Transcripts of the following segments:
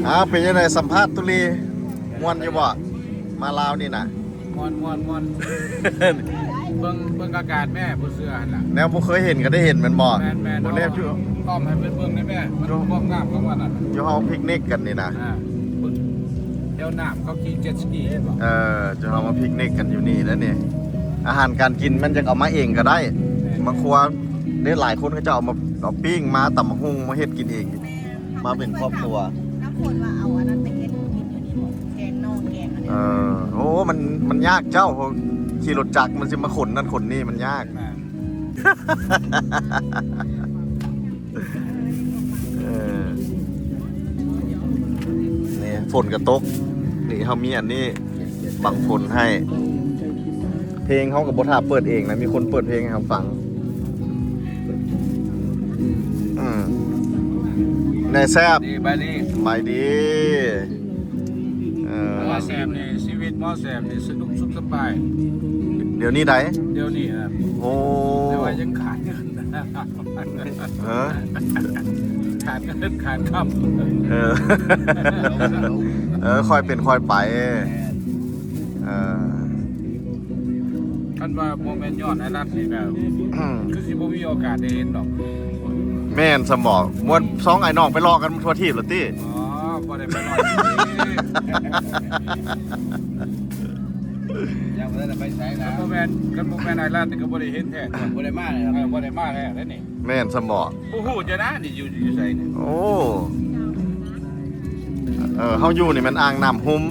ອ້າວ ເປັນຈັ່ງໃດສຳພາດຕຸລີ ມ່ວນຢູ່ບໍ່? ມາລາວນີ້ນະ ມ່ວນໆໆ ເບິ່ງ ເບິ່ງອາກາດແມ່ ບໍ່ເຊື່ອຫັ້ນລະ ແນວບໍ່ເຄີຍເຫັນກໍໄດ້ເຫັນແມ່ນບໍ່? ແມ່ນໆ ບໍ່ແນ່ ອ້ອມໃຫ້ເພິ່ນເບິ່ງໄດ້ແມ່ ມັນພວກນ້ຳຂອງມັນນະ ຢູ່ເຮົາພິກນິກກັນນີ້ນະ ອ່າ ເບິ່ງແຖວນ້ຳເຂົາຂີ່ເຈັດສະກີເຫັນບໍ່? ເອີ ຈຸເຮົາມາພິກນິກກັນຢູ່ນີ້ແລ້ວນີ້ ອາຫານການກິນມັນຈະເອົາມາເອງກໍໄດ້ ແມ່ນ ມາຄົວ ເດ້ ຫຼາຍຄົນເຂົາເຈົ້າເອົາມາ ເອົາປີ້ງມາ ຕຳບັກຫຸ່ງມາເຮັດກິນເອງ ມາເປັນຄອບຄົວ ນ້ຳຝົນວ່າເອົາອັນນັ້ນໄປເຮັດກິນຢູ່ນີ້ບໍ່ ແກງໜໍ່ແກງອັນນີ້ ເອີ ໂອ້ ມັນ ມັນຍາກເຈົ້າ ຂີ່ລົດຈັກມັນຊິມາຂົນນັ້ນຂົນນີ້ ມັນຍາກ ເອີ ນີ້ ຝົນກໍຕົກ ນີ້ ເຮົາມີອັນນີ້ ບັງຝົນໃຫ້ ເພງເຮົາກໍບໍ່ຖ້າເປີດເອງນະ ມີຄົນເປີດເພງໃຫ້ເຮົາຟັງ ອືມ ແນ່ແຊບ ດີ ສະບາຍດີ ສະບາຍດີ ເອີ ໝໍແຊບນີ້ ຊີວິດໝໍແຊບນີ້ສະໜຸກສຸກສະບາຍ ດຽວນີ້ໃດ ດຽວນີ້ ໂອ້ ແຕ່ວ່າຍັງຂາດເງິນ ເອີ ຂາດເງິນຂາດຄຳ ເອີ ເອີ ຄ່ອຍເປັນຄ່ອຍໄປ ເອີ ຄັນວ່າບໍ່ແມ່ນຍ້ອນໄອ້ລັດນີ້ກໍ ອືມ ຄືຊິບໍ່ມີໂອກາດໄດ້ເຫັນດອກ ແມ່ນຊະບໍ ມ່ວນສອງອ້າຍນ້ອງໄປເລາະກັນທົ່ວທີບແລ້ວຕິ ອໍ ບໍ່ໄດ້ໄປເລາະ ຍັງບໍ່ໄດ້ໄປໃສນະ ຄັນບໍ່ແມ່ນ ຄັນບໍ່ແມ່ນໄອ້ລັດນີ້ກໍບໍ່ໄດ້ເຫັນແທ້ ບໍ່ໄດ້ມາແລ້ວ ເອີ ບໍ່ໄດ້ມາແລ້ວເດ້ນີ້ ແມ່ນຊະບໍ ບໍ່ຮູ້ຈະນະ ນີ້ຢູ່ ຢູ່ໃສນີ້ ໂອ້ ເອີ ເຮົາຢູ່ນີ້ແມ່ນອ່າງນ້ຳຫຸມ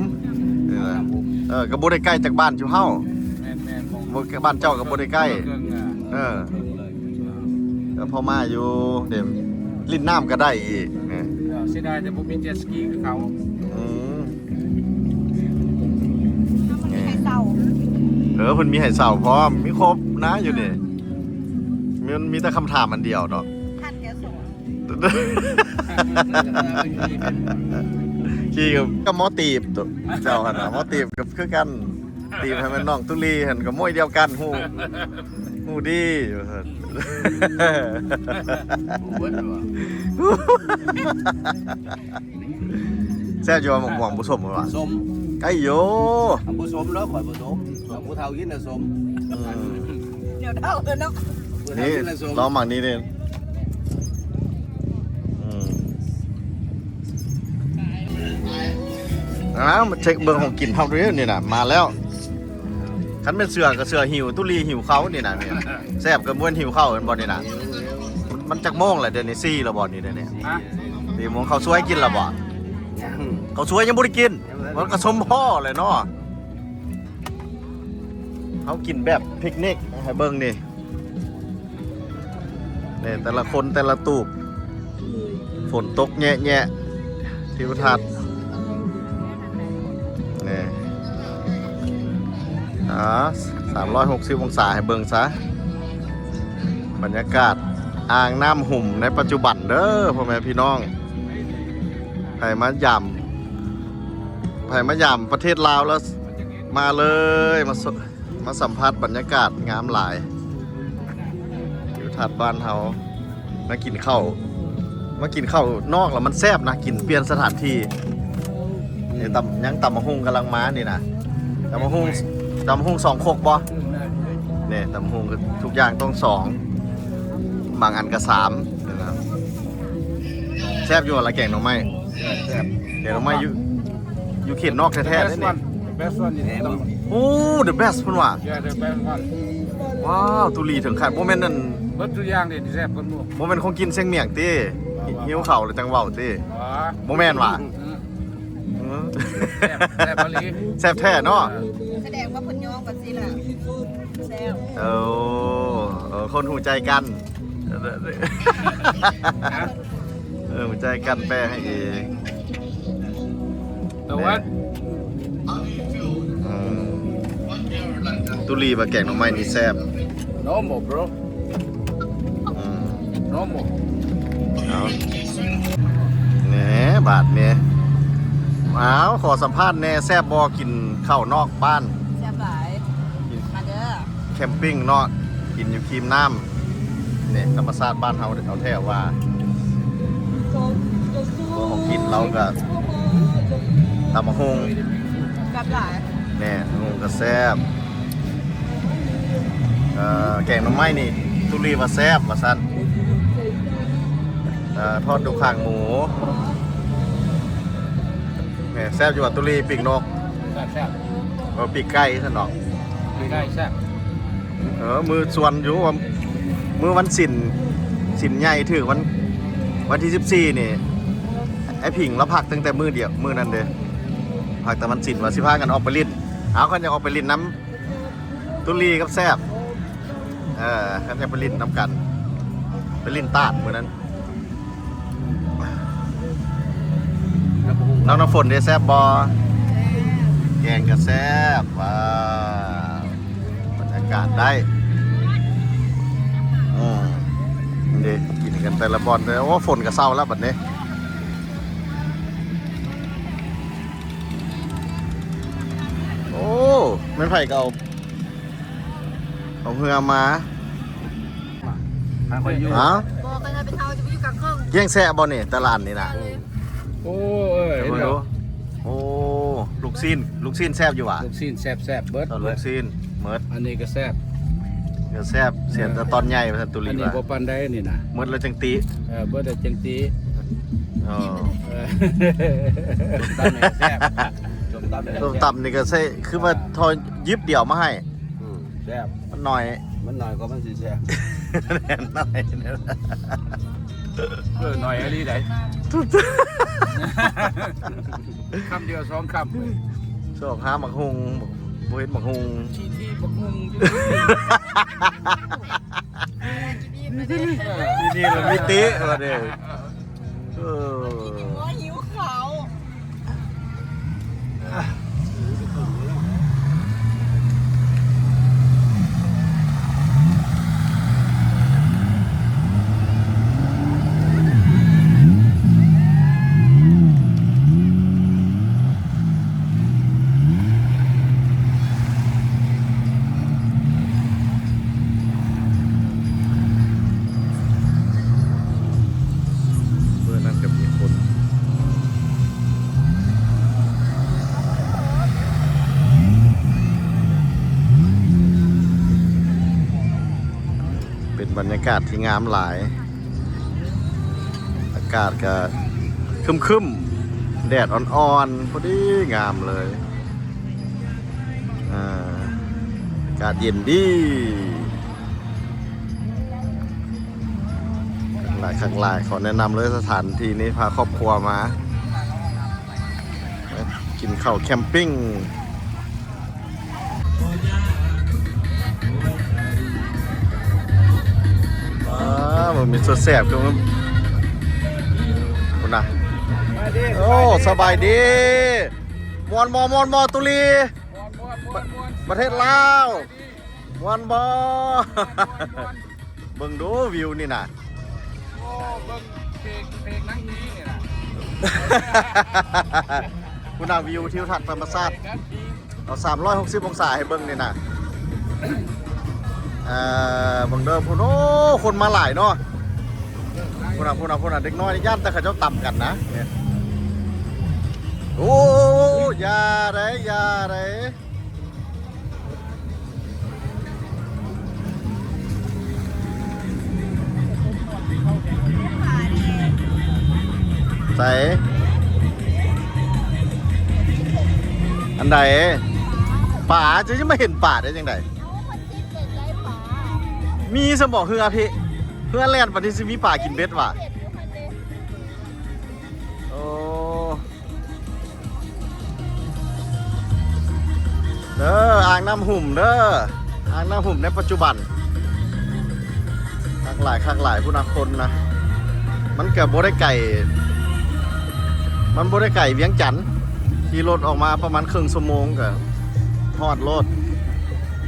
ເອີ ກໍບໍ່ໄດ້ໃກ້ຈາກບ້ານຈຸເຮົາ ແມ່ນໆ ບໍ່ ບ້ານເຈົ້າກໍບໍ່ໄດ້ໃກ້ ເອີ ກໍພໍມາຢູ່ ເດ້ ຫຼິ້ນນ້ຳກໍໄດ້ອີກ ເສຍດາຍແຕ່ບໍ່ມີເຈັດສະກີຄືເຂົາ ອືມ ເອີ ເພິ່ນມີໃຫ້ເຊົ່າພ້ອມ ມີຄົບນະຢູ່ນີ້ ມັນມີແຕ່ຄຳຖາມອັນດຽວດອກ ຄັນແກສອນ ຂີ່ກັບ ກັບໝໍຕີບ ເຈົ້າຫັ້ນນະ ໝໍຕີບກໍຄືກັນ ຕີບໃຫ້ແມ່ນນ້ອງຕຸລີຫັ້ນ ກໍມວຍດຽວກັນ ຮູ້ ຮູ້ດີວ່າຊັ້ນ ຮູ້ເບິດວ່າ ແຊບຢູ່ບໍ່ ໝາກມ່ວງບໍ່ສົ້ມບໍ່ຫວານ? ສົ້ມ ໄກໂຍ ບໍ່ສົ້ມດອກ ຂ້ອຍບໍ່ສົ້ມ ຜູ້ເຖົ້າກິນນະສົ້ມ ອືມ ດຽວເຖົ້າເນາະ ຜູ້ເຖົ້າກິນນະສົ້ມ ລອງໝາກນີ້ເດ້ ອືມ ອ້າວ ມາເຊັກເບິ່ງຂອງກິນເຮົາເດ້ ນີ້ນະ ມາແລ້ວ ຄັນແມ່ນເສືອກໍເສືອຫິວ ຕຸລີຫິວເຂົ້ານີ້ນະ ແຊບກໍມ່ວນຫິວເຂົ້າແມ່ນບໍ່ນີ້ນະ ມັນຈັກໂມງແລ້ວ ດຽວນີ້ສີ່ແລ້ວບໍ່ນີ້ ດຽວນີ້ ຮະ ສີ່ໂມງ ເຂົ້າສວຍກິນແລ້ວບໍ່? ເຂົ້າສວຍຍັງບໍ່ໄດ້ກິນ ມັນກໍສົມພໍ້ແຫຼະເນາະ ເຮົາກິນແບບພິກນິກໃຫ້ເບິ່ງນີ້ ນີ້ແຕ່ລະຄົນແຕ່ລະຕູບ ຝົນຕົກແຍະໆ ທິວທັດ ນີ້ ອ່າ ສາມຮ້ອຍຫົກສິບອົງສາໃຫ້ເບິ່ງຊະ ບັນຍາກາດອ່າງນ້ຳຫຸມໃນປັດຈຸບັນເດີ ພໍ່ແມ່ພີ່ນ້ອງ ໃຜມາຢາມ ໃຜມາຢາມປະເທດລາວແລ້ວ ມາເລີຍ ມາ ມາສຳຜັດບັນຍາກາດງາມຫຼາຍ ທິວທັດບ້ານເຮົາ ມາກິນເຂົ້າ ມາກິນເຂົ້ານອກແລ້ວມັນແຊບນະ ກິນປ່ຽນສະຖານທີ່ ນີ້ຕຳ ຍັງຕຳບັກຫຸ່ງກຳລັງມານີ້ນະ ຕຳບັກຫຸ່ງ ຕຳບັກຫຸ່ງສອງຄົກບໍ່? ນີ້ຕຳບັກຫຸ່ງ ທຸກຢ່າງຕ້ອງສອງ ບາງອັນກໍສາມ ແຊບຢູ່ລະ ແກງໜໍ່ໄມ້ ແຊບ ແກງໜໍ່ໄມ້ຢູ່ ຢູ່ເຂດນອກແທ້ໆເດ້ນີ້ The best one. The best one is ໂອ້ the best ເພິ່ນວ່າ Yeah, the best one. ວ້າວ ຕຸລີເຖິງຂັ້ນ ບໍ່ແມ່ນນັ້ນ ເບິດທຸກຢ່າງເດ້ ແຊບເພິ່ນບໍ່ ບໍ່ແມ່ນຂອງກິນຊຽງໝ້ຽງຕິ? ຫິວເຂົ້າແລ້ວຈັ່ງເວົ້າຕິ? ບໍ່ ບໍ່ແມ່ນຫວາ? ອືມ ອືມ ແຊບ ແຊບອີ່ຫຼີ ແຊບແທ້ເນາະ ເອີ ສະແດງວ່າເພິ່ນຍ້ອງກັນຊີ້ລະ ແຊບ ເອີ ເອີ ຄົນຮູ້ໃຈກັນ ຮະ? ເອີ ໃຈກັນແປໃຫ້ເອງ The what? ອືມ ຕຸລີວ່າແກງໜໍ່ໄມ້ນີ້ແຊບ Normal, bro. ອືມ Normal. ເອົາ ແໜ ບາດນີ້ ອ້າວ ຂໍສຳພາດແດ່ ແຊບບໍ່ ກິນເຂົ້ານອກບ້ານ? ແຊບຫຼາຍ ມາເດີ ແຄມປິງເນາະ ກິນຢູ່ຄີມນ້ຳ ນີ້ ທຳມະຊາດບ້ານເຮົາ ເອົາແທ້ວ່າ ຂອງກິນ ເຮົາກະຕຳບັກຫຸ່ງ ແຊບຫຼາຍ ແມ່ນ ຫຸ່ງກະແຊບ ເອີ ແກງໜໍ່ໄມ້ນີ້ ຕຸລີວ່າແຊບວ່າຊັ້ນ ເອີ ທອດດູກຄາງໝູ ແມ່ນ ແຊບຢູ່ວ່າຕຸລີ ປີກນົກ ແຊບໆ ເອີ ປີກໄກ່ຊັ້ນເນາະ ປີກໄກ່ແຊບ. ເອີ ມື້ຊວນຢູ່ວ່າ ມື້ວັນສິນ ສິນໃຫຍ່ຖືກວັນ ວັນທີສິບສີ່ນີ້ ອ້າຍຜິງລາວພັກຕັ້ງແຕ່ມື້ດຽວ ມື້ນັ້ນເດ້ ພັກແຕ່ວັນສິນ ວ່າຊິພາກັນອອກໄປຫຼິ້ນ ເອົາ ຄັນຢາກອອກໄປຫຼິ້ນນຳຕຸລີກັບແຊບ ເອີ ຄັນຢາກໄປຫຼິ້ນນຳກັນ ໄປຫຼິ້ນຕາດມື້ນັ້ນ. ນ້ອງນ້ຳຝົນເດ້ ແຊບບໍ່? ແຊບ ແກງກະແຊບ ວ້າວ ບັນຍາກາດໄດ້ ອືມ ນີ້ເດ້ ກິນກັນແຕ່ລະບ່ອນເດ້ ໂອ້ ຝົນກະເຊົາແລ້ວບັດນີ້ ໂອ້ ແມ່ນໃຜກໍເອົາ ເອົາເຮືອມາ ຫາຂ້ອຍຢູ່ ຮະ ບໍ່ ຄັນເຮົາເປັນເຮົາຈະໄປຢູ່ກາງເຄິ່ງ ກ້ຽງແຊະບໍ່ນີ້ ຕະຫຼາດນີ້ນະ ເອີ ໂອ້ ເອີ ເຫັນແລ້ວ ໂອ້ ລູກຊີ້ນ ລູກຊີ້ນແຊບຢູ່ຫວາ? ລູກຊີ້ນແຊບໆ ເບິດ ເອີ ລູກຊີ້ນເໝິດ ອັນນີ້ກໍແຊບ ກໍແຊບ ເສຍແຕ່ຕອນໃຫຍ່ວ່າຊັ້ນ ຕຸລີ ອັນນີ້ວ່າ ບໍ່ປານໃດນີ້ນະ ເໝິດແລ້ວຈັ່ງຕິ ເອີ ເບິດແລ້ວຈັ່ງຕິ ເອີ ເອີ ສົ້ມຕຳນີ້ກໍແຊບ ສົ້ມຕຳນີ້ກໍແຊບ ສົ້ມຕຳນີ້ກໍໃສ່ ຄືວ່າ ອ່າ ທໍ່ຢິບດຽວມາໃຫ້ ອືມ ແຊບ ມັນໜ້ອຍ ມັນໜ້ອຍກໍມັນຊິແຊບ ໜ້ອຍ ເອີ ໜ້ອຍອີ່ຫຼີໃດ ຄຳດຽວສອງຄຳ ຊອກຫາໝາກຫຸ່ງ ບໍ່ເຫັນໝາກຫຸ່ງ ຂີ້ຖີ່ບັກຫຸ່ງຢູ່ ຢູ່ນີ້ລະມີຕິວ່າເດ້ ເອີ ຫິວເຂົ້າ ຫິວເຂົ້າ. ເມື່ອນັ້ນກໍມີຄົນ ເປັນບັນຍາກາດທີ່ງາມຫຼາຍ ອາກາດກະຄຶ້ມໆ ແດດອ່ອນໆ ພໍດີງາມເລີຍ ອ່າ ອາກາດເຢັນດີ ຄັກຫຼາຍ ຄັກຫຼາຍ ຂໍແນະນຳເລີຍ ສະຖານທີ່ນີ້ພາຄອບຄົວມາ ກິນເຂົ້າແຄມປິງ ອ່າ ເບິ່ງມີສຸດແຊບຄື ພຸ້ນນະ ໂອ້ ສະບາຍດີ ມ່ວນບໍ່ ມ່ວນບໍ່ ຕຸລີ ປະເທດລາວ ມ່ວນບໍ່? ເບິ່ງດູວິວນີ້ນະ ໂອ້ ເບິ່ງເພງ ເພງນັງດີນີ້ນະ ພຸ້ນນະ ວິວທິວທັດທຳມະຊາດ ເອົາສາມຮ້ອຍຫົກສິບອົງສາໃຫ້ເບິ່ງນີ້ນະ ເອີ ເບິ່ງເດີ ພຸ້ນ ໂອ້ ຄົນມາຫຼາຍເນາະ ພຸ້ນນະ ພຸ້ນນະ ພຸ້ນນະ ເດັກນ້ອຍຢ້ານແຕ່ເຂົາເຈົ້າຕຳກັນນະ ໂອ້ ຢ່າໄດ໋ ຢ່າໄດ໋. ໃສ ອັນໃດ? ປາ ເຈົ້າຈະມາເຫັນປາໄດ້ຈັ່ງໃດ? ມີສະບໍເຮືອພີ້ ເຮືອແລ່ນປານນີ້ ຊິມີປາກິນເບັດຫວາ? ໂອ້ ເດີ ອ່າງນ້ຳຫຸ່ມເດີ ອ່າງນ້ຳຫຸ່ມໃນປັດຈຸບັນ ຄັກຫຼາຍ ຄັກຫຼາຍ ພຸ້ນນະ ຄົນນະ ມັນກະບໍ່ໄດ້ໄກ ມັນບໍ່ໄດ້ໄກວຽງຈັນ ຂີ່ລົດອອກມາປະມານເຄິ່ງຊົ່ວໂມງກະຮອດໂລດ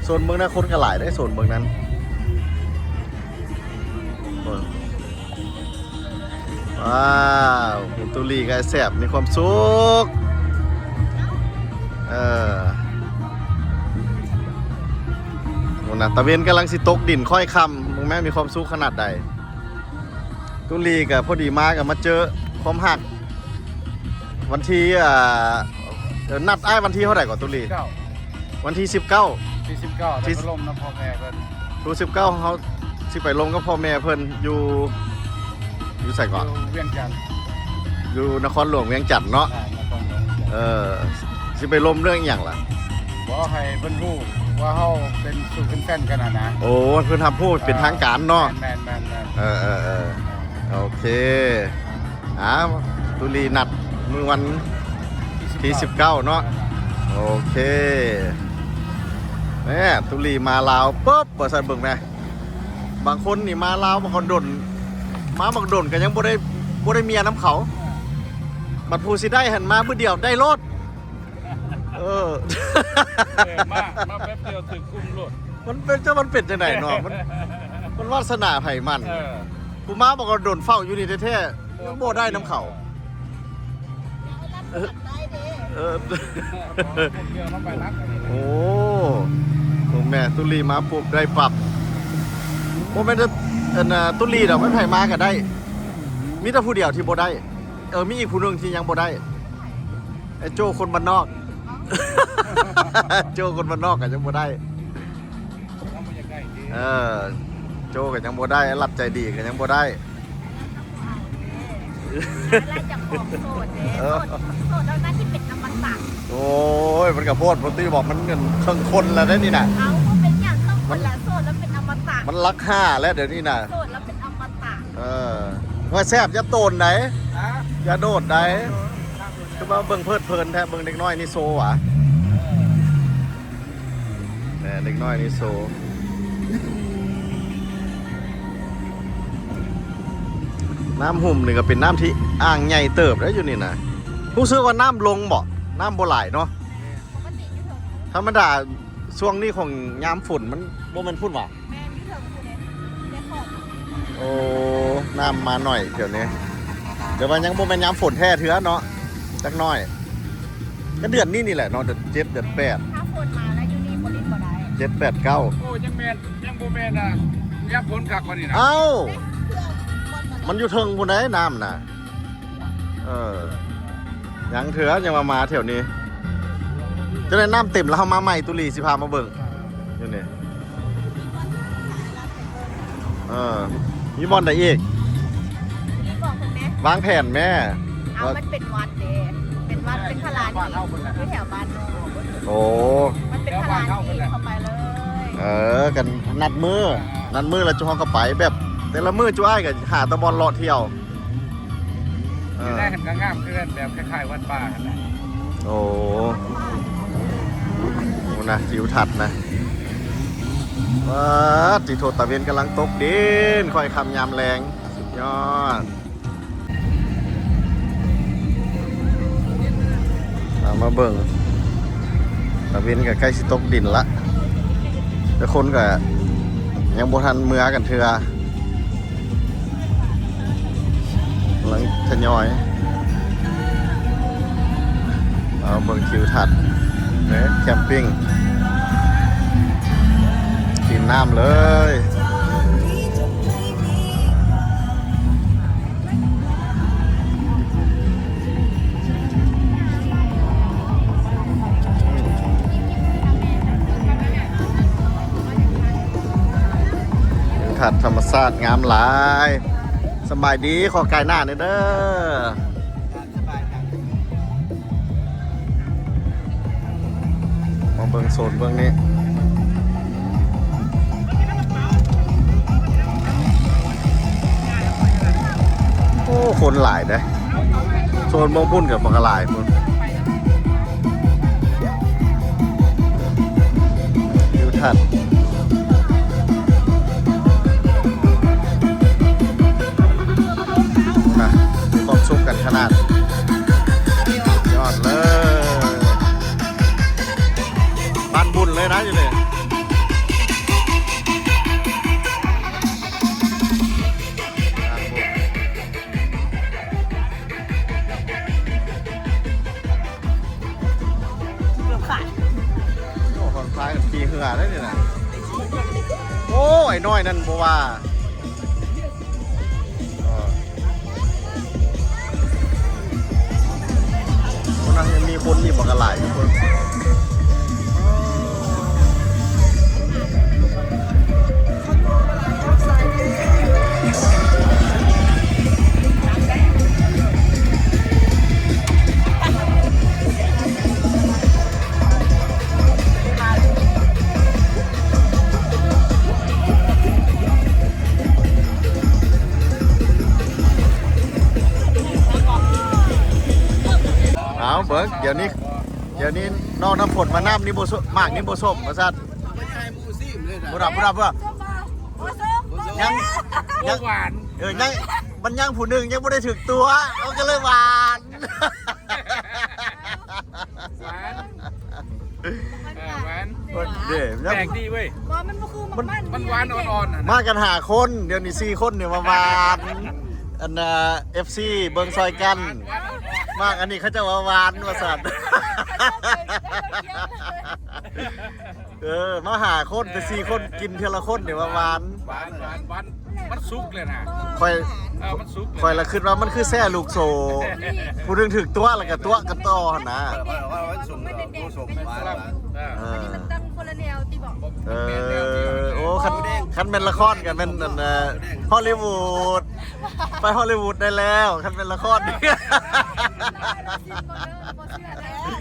ໂຊນເບິ່ງນັ້ນຄົນກະຫຼາຍເດ້ ໂຊນເບິ່ງນັ້ນ ໂອ້ຍ. ວ້າວ ເຫັນຕຸລີກໍແຊບ ມີຄວາມສຸກ ເອີ ໂອ້ນະ ຕາເວັນກຳລັງຊິຕົກດິນຄ້ອຍຄ່ຳ ເບິ່ງແມ້ ມີຄວາມສຸກຂະໜາດໃດ ຕຸລີກໍພໍດີມາກໍມາເຈີຄວາມຮັກ ວັນທີ ອ່າ ເອີ ນັດອ້າຍວັນທີເທົ່າໃດກໍ ຕຸລີ? ສິບເກົ້າ ວັນທີສິບເກົ້າ ທີສິບເກົ້າ ທີ່ ໄດ້ໄປລົມນຳພໍ່ແມ່ເພິ່ນ ມື້ສິບເກົ້າເຮົາຊິໄປລົມກັບພໍ່ແມ່ເພິ່ນຢູ່ ຢູ່ໃສເກາະ? ຢູ່ວຽງຈັນ ຢູ່ນະຄອນຫຼວງວຽງຈັນເນາະ. ອ່າ ນະຄອນຫຼວງວຽງຈັນ ເອີ ຊິໄປລົມເລື່ອງອີ່ຫຍັງລະ? ບໍ່ ໃຫ້ເພິ່ນຮູ້ວ່າເຮົາເປັນ ສູ່ເປັນແຟນກັນຫັ້ນນະ. ໂອ້ ເພິ່ນຮັບຮູ້ເປັນທາງການເນາະ. ເອີ ແມ່ນໆໆໆ ເອີໆໆ ໂອເຄ. ອ້າວ ຕຸລີນັດມື້ວັນທີສິບເກົ້າເນາະ. ໂອເຄ ແໝ່ ຕຸລີມາລາວປຶບ ວ່າຊັ້ນ ເບິ່ງແໝ່ ບາງຄົນນີ້ມາລາວບັກດົນ ມາບັກດົນກໍຍັງບໍ່ໄດ້ ບໍ່ໄດ້ເມຍນຳເຂົາ ບັດຜູ້ຊິໄດ້ຫັ້ນມາມື້ດຽວໄດ້ໂລດ. ເອີ ເອີ ມາ ມາແປັບດຽວຖືກກຸມໂລດ. ມັນເປັນ ຈັກມັນເປັນຈັ່ງໃດເນາະ ມັນ ມັນວາສະໜາໃຜມັນ. ເອີ ຜູ້ມາບັກດົນເຝົ້າຢູ່ນີ້ແທ້ໆ ຍັງບໍ່ໄດ້ນຳເຂົາ. ເອີ ເອີ ໂອ້ ໂອ້ ແມ່ ຕຸລີມາປຸບໄດ້ປັບ. ບໍ່ແມ່ນແຕ່ ອັນນ່າ ຕຸລີດອກ ແມ່ນໃຜມາກໍໄດ້ ມີແຕ່ຜູ້ດຽວທີ່ບໍ່ໄດ້. ເອີ ມີອີກຜູ້ໜຶ່ງທີ່ຍັງບໍ່ໄດ້ ໄອ້ໂຈ້ຄົນບ້ານນອກ. ໂຈ້ຄົນບ້ານນອກກໍຍັງບໍ່ໄດ້. ເອີ ໂຈ້ກໍຍັງບໍ່ໄດ້ ລັດໃຈດີກໍຍັງບໍ່ໄດ້. ລະເຈົ້າຂອງໂສດເດ້ ເອີ ໂສດ ໂສດແລ້ວໜ້າທີ່ເປັນອະມະຕະ. ໂອ້ຍ ມັນກໍໂພດ ບໍ່ຕິບອກ ມັນເງິນເຄິ່ງຄົນແລ້ວເດ້ນີ້ນະ. ເອົ້າ ບໍ່ເປັນຫຍັງ ເຄິ່ງຄົນລະ ມັນ ໂສດແລ້ວເປັນອະມະຕະ. ມັນຫຼັກຫ້າແລ້ວດຽວນີ້ນະ. ໂສດແລ້ວເປັນອະມະຕະ. ເອີ ວ່າແຊບ ຢ່າໂຕນໃດ ຮະ ຢ່າໂດດໃດ. ຄືວ່າເບິ່ງເພີດເພີນແທ້ ເບິ່ງເດັກນ້ອຍນີ້ໂຊຫວາ. ແຕ່ເດັກນ້ອຍນີ້ໂຊ. ນ້ຳຫຸ່ມນີ້ກໍເປັນນ້ຳທີ່ອ່າງໃຫຍ່ເຕີບເດ້ຢູ່ນີ້ນະ. ຮູ້ສຶກວ່ານ້ຳລົງບໍ? ນ້ຳບໍ່ຫຼາຍເນາະ. ປະກະຕິຢູ່ເທິງ ທຳມະດາຊ່ວງນີ້ຂອງຍາມຝົນມັນບໍ່ແມ່ນພຸ້ນຫວາ? ແມ່ນ ຢູ່ເທິງພຸ້ນເດ້ ໃນຂອງ. ໂອ້ ນ້ຳມາໜ້ອຍແຖວນີ້ ແຕ່ວ່າຍັງບໍ່ແມ່ນຍາມຝົນແທ້ເທື່ອເນາະ. ຈັກໜ້ອຍ ກໍເດືອນນີ້ນີ້ແຫຼະເນາະ ເດືອນເຈັດ ເດືອນແປດ ຖ້າຝົນມາແລ້ວຢູ່ນີ້ບໍ່ຫຼິ້ນບໍ່ໄດ້ ເຈັດ ແປດ ເກົ້າ. ໂອ້ ຍັງແມ່ນ ຍັງບໍ່ແມ່ນ ອ່າ ຍາມຝົນຄັກປານນີ້ນະ. ເອົ້າ ມັນຢູ່ເທິງພຸ້ນໃດ໋ ນ້ຳນະ. ເອີ ຍັງເທື່ອ ຍັງວ່າມາແຖວນີ້. ຈັ່ງໃດນ້ຳເຕັມແລ້ວເຮົາມາໃໝ່ ຕຸລີຊິພາມາເບິ່ງຢູ່ນີ້. ເອີ ມີບ່ອນໃດອີກ? ນີ້ບອກເພິ່ນແມ ວາງແຜນແມ. ເອົາ ວ່າ ມັນເປັນວັດເດ້ ເປັນວັດ ເປັນພະລານຫີນ ຢູ່ແຖວບ້ານນ້ອງ. ໂອ້ ມັນເປັນພະລານຫີນເຂົ້າໄປເລີຍ. ເອີ ກັນນັດມື້ ນັດມື້ແລ້ວຈຸເຮົາກໍໄປ ແບບແຕ່ລະມື້ຈຸອ້າຍກໍຫາແຕ່ບ່ອນເລາະທ່ຽວ. ເອີ ຢູ່ໃນຫັ້ນກໍງາມຄືກັນ ແບບຄ້າຍໆວັດປ່າຫັ້ນນະ. ໂອ້ ໂອ້ນະ ທິວທັດນະ. ວ້າ ຕິໂທ ຕາເວັນກຳລັງຕົກດິນ ຄ້ອຍຄ່ຳຍາມແລງ ສຸດຍອດ. ເອົາມາເບິ່ງ ຕາເວັນກໍໃກ້ຊິຕົກດິນລະ ແຕ່ຄົນກໍຍັງບໍ່ທັນເມືອກັນເທື່ອ. ກຳລັງທະຍອຍ ເອົາເບິ່ງທິວທັດເດ້ ແຄມປິງ ຕີມນ້ຳເລີຍ. ທິວທັດທຳມະຊາດງາມຫຼາຍ. ສະບາຍດີ ຂໍກາຍໜ້າແດ່ເດີ. ມາເບິ່ງໂຊນເບື້ອງນີ້ ໂອ້ ຄົນຫຼາຍເດ້. ໂຊນເບື້ອງພຸ້ນກໍບັກຫຼາຍພຸ້ນ ທິວທັດ. ນະ ມີຄວາມສຸກກັນຂະໜາດ ຍອດເລີຍ ປານບຸນເລີຍນະຢູ່ນີ້. ເກືອບຂາດ ໂອ້ ຜ່ອນຄາຍກັນຂີ່ເຮືອໄດ້ນີ້ນະ. ໂອ້ ໄອ້ນ້ອຍນັ້ນບໍ່ວ່າ ເອີ ເ ຄົນນີ້ບັກຫຼາຍທຸກຄົນ. ເອົາເບິ່ງ ດຽວນີ້ ດຽວນີ້ນ້ອງນ້ຳຝົນວ່ານ້ຳນີ້ບໍ່ສົ້ມ ໝາກນີ້ບໍ່ສົ້ມວ່າຊັ້ນ. ບໍ່ດັບ ບໍ່ດັບ ບໍ່ດັບ. ຍັງ ຍັງ ຫວານ ເອີ ຍັງ ມັນຍັງຜູ້ໜຶ່ງຍັງບໍ່ໄດ້ຖືກຕົວະ ມັນກໍເລີຍຫວານ. ຫວານ ເອີ ຫວານ ເດ້ ແປກດີເວີຍ. ບໍ່ ມັນບໍ່ຄືໝາກມັນ ມັນຫວານອ່ອນໆ ຫັ້ນນະ. ມາກັນຫ້າຄົນ ດຽວນີ້ສີ່ຄົນນີ້ວ່າຫວານ. ອັນນ່າ ເອັຟຊີ ເບິ່ງຊ່ອຍກັນ. ໝາກອັນນີ້ເຂົາເຈົ້າວ່າຫວານວ່າຊັ້ນ. ເອີ ມາຫ້າຄົນ ແຕ່ສີ່ຄົນກິນເທື່ອລະຄົນນີ້ວ່າຫວານ. ຫວານ ຫວານ ຫວານ ມັນສຸກແລ້ວນະ. ຂ້ອຍ ເອີ ມັນສຸກແລ້ວ ຂ້ອຍລະຄິດວ່າມັນຄືແຊ່ລູກໂສ້ ຜູ້ໜຶ່ງຖືກຕົວະ ແລ້ວກໍຕົວະກັນຕໍ່ຫັ້ນນະ. ເອີ ເອີ ມັນຕ່າງຄົນລະແນວຕິບໍ? ເອີ ໂອ້ ຄັນ ຄັນແມ່ນລະຄອນກໍແມ່ນອັນ ເອີ ຮອລລີວູດ ໄປຮອລລີວູດໄດ້ແລ້ວ ຄັນແມ່ນລະຄອນ. ແຊບ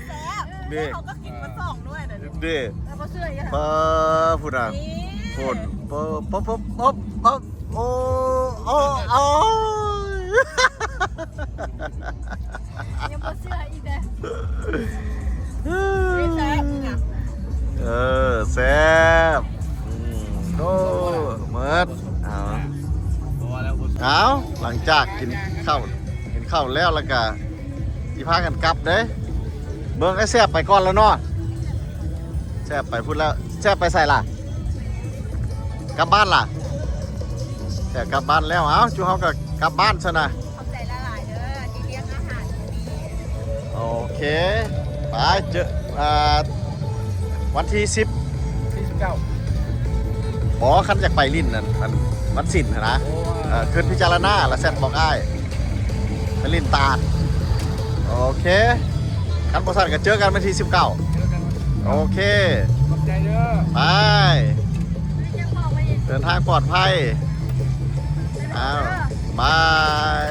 ແຊບ ນີ້ ເຂົາກໍກິນມາສອງໜ່ວຍນະ. ເດ້ ເອີ ບໍ່ເຊື່ອ ປາ ພຸ້ນນະ ນີ້ ພຸ້ນ ປາ ປາ ປາ ປາ ໂອ້ ໂອ້ ໂອ້ ຍັງບໍ່ເຊື່ອອີກເດ້. ແຊບ ເອີ ແຊບ ອືມ ໂອ້ ໝົດ ເອົາ ເອົາ ຫຼັງຈາກກິນເຂົ້າ ກິນເຂົ້າແລ້ວ ແລ້ວກະ ຊິພາກັນກັບເດ້. ເບິ່ງ ໄອ້ແຊບໄປກ່ອນແລ້ວເນາະ. ແຊບໄປພຸ້ນແລ້ວ. ແຊບໄປໃສລະ? ກັບບ້ານລະ? ແຊບກັບບ້ານແລ້ວ. ເອົ້າ ຈຸເຮົາກໍກັບບ້ານຊະນະ. ຂອບໃຈຫຼາຍໆເດີ ທີ່ລ້ຽງອາຫານມື້ນີ້. ໂອເຄ ໄປເຈີ ອ່າ ວັນທີສິບ ທີສິບເກົ້າ ບໍ່ ຄັນຢາກໄປຫຼິ້ນນັ້ນ ອັນ ວັນສິນຫັ້ນນະ. ໂອ້ ເອີ ຄິດພິຈາລະນາ ແລ້ວແຊັດບອກອ້າຍ ໄປຫຼິ້ນຕາດ. ໂອເຄ ຄັນບໍ່ຊັ້ນກໍເຈີກັນວັນທີສິບເກົ້າ. ເຈີກັນ. ໂອເຄ ຂອບໃຈເດີ ບາຍ ເດີນທາງປອດໄພ. ອ້າວ ບາຍ.